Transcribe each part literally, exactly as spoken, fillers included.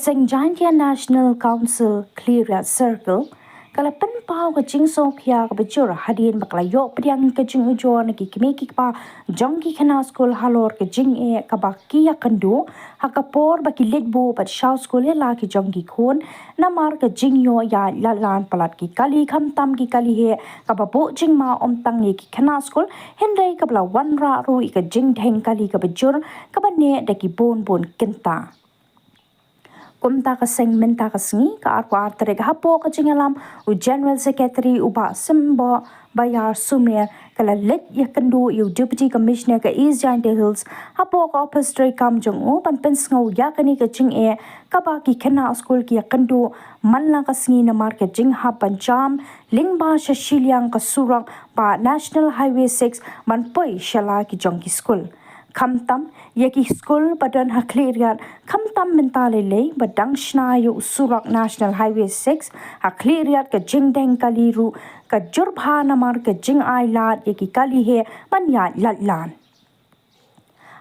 Seng Jaintia National Council Khliehriat Circle ka la pynpaw ka jingsngewkhia kaba jur hadien ba ka la ïoh pdiang ka jingujor na ki kmie ki kpa jong ki khynnah skul halor ka jingeh kaba ki ïakynduh ha ka por ba ki leit buh bad shaw skul ïa la ki jong ki khun, namar ka jingïoh ïaid ladlad palat ki kali, khamtam ki kali heh kaba buh jingma ym tang ïa ki khynnah skul, hynrei kaba la wanrah ruh ïa ka jingdheng kali kaba jur kaba neh da ki bun bun kynta. Kumta ka seng mynta ka sngi, ka arphew ar tarik, hapoh ka jingïalam u General Secretary u Bah Symboh Bayar Sumer, ka la leit ïakynduh ïa u Deputy Commissioner ka East Jaintia Hills hapoh ka ophis treikam jong u ban pynsngew ïa kane ka jingeh kaba ki khynnah skul ki ïakynduh man la ka sngi namar ka jinghap ban jam lyngba sha shiliang ka surok ba National Highway six ban poi sha la ki jong ki skul. Khamtam ïa ki skul ba don ha Khliehriat, khamtam mynta lei lei ba dang shna ïa u surok National Highway six ha Khliehriat, ka jingdheng kali ruh ka jur bha namar ka jingai lad ïa ki kali heh ban ïaid ladlad.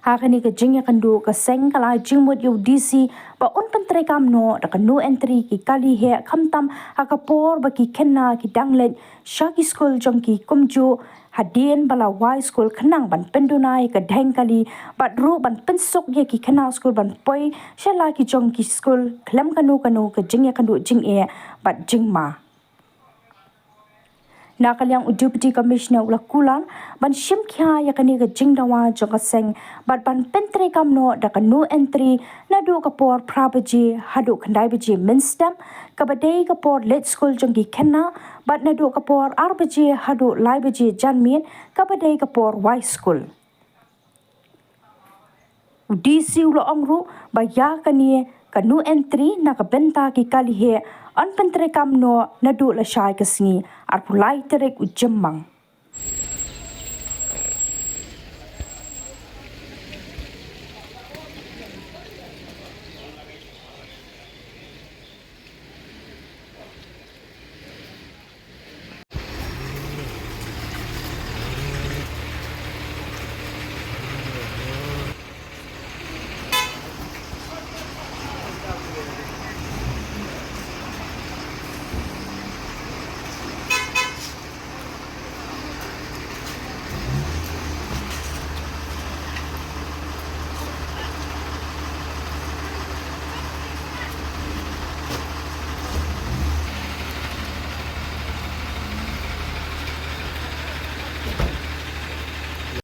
Ha kane ka jingïakynduh, ka seng ka la ai jingmut ïa u D C ba un pyntreikam noh da ka no entry ki kali heh, khamtam ha ka por ba ki khynnah ki dang leit sha ki skul jong ki, kumjuh hadien ba la wai skul, khnang ban pynduna ïa ka dheng kali bad ruh ban pynsuk ïa ki khynnah skul ban poi sha la ki jong ki skul khlem kano kano ka jingïakynduh jingeh bad jingma. Na ka liang u Deputy Commissioner u la kular ban shim khia ïa kane ka jingdawa jong ka seng bad ban pyntreikam noh da ka no entry naduh ka por phra baje haduh khyndai baje mynstep, kaba dei ka por leit skul jong ki khynnah, bad naduh ka por ar baje haduh lai baje janmiet, kaba dei ka por wai skul. U D C u la ong ruh ba ïa kane ka no entry na ka bynta ki kali heh yn pyntreikam noh naduh lashai ka sngi, arphew lai tarik u Jymmang.